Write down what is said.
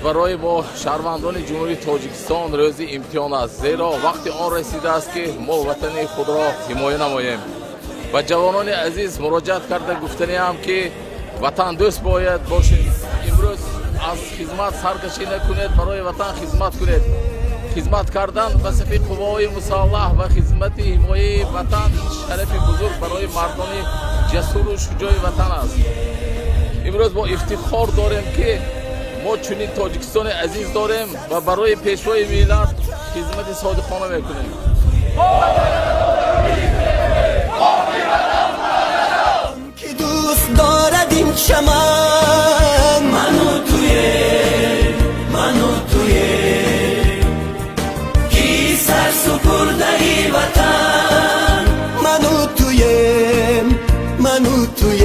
Барои мо, шаҳрвандони Ҷумҳурии Тоҷикистон, рӯзи имтиҳон аст, зеро вақти он расидааст, ки мо ватани худро ҳимоя намоем. Ба ҷавонони азиз муроҷиат карда гуфтаниам, ки ватандӯст бояд бошед. Имрӯз аз хизмат саркашӣ накунед, барои ватан хизмат кунед. Хизмат кардан ба сафи қувваҳои мусаллаҳ ва хизмати ҳимояи ватан шарафи бузург барои мардони ҷасуру шуҷои ватан аст. Имрӯз мо ифтихор дорем, ки мо чунин Тоҷикистони азиз дорем ва барои Пешвои миллат хизмати содиқона мекунем. Ки дӯст дорад ин чаман. Ману туем, ману туем, ки сарсупурдаи ватан. Ману туем, ману туем.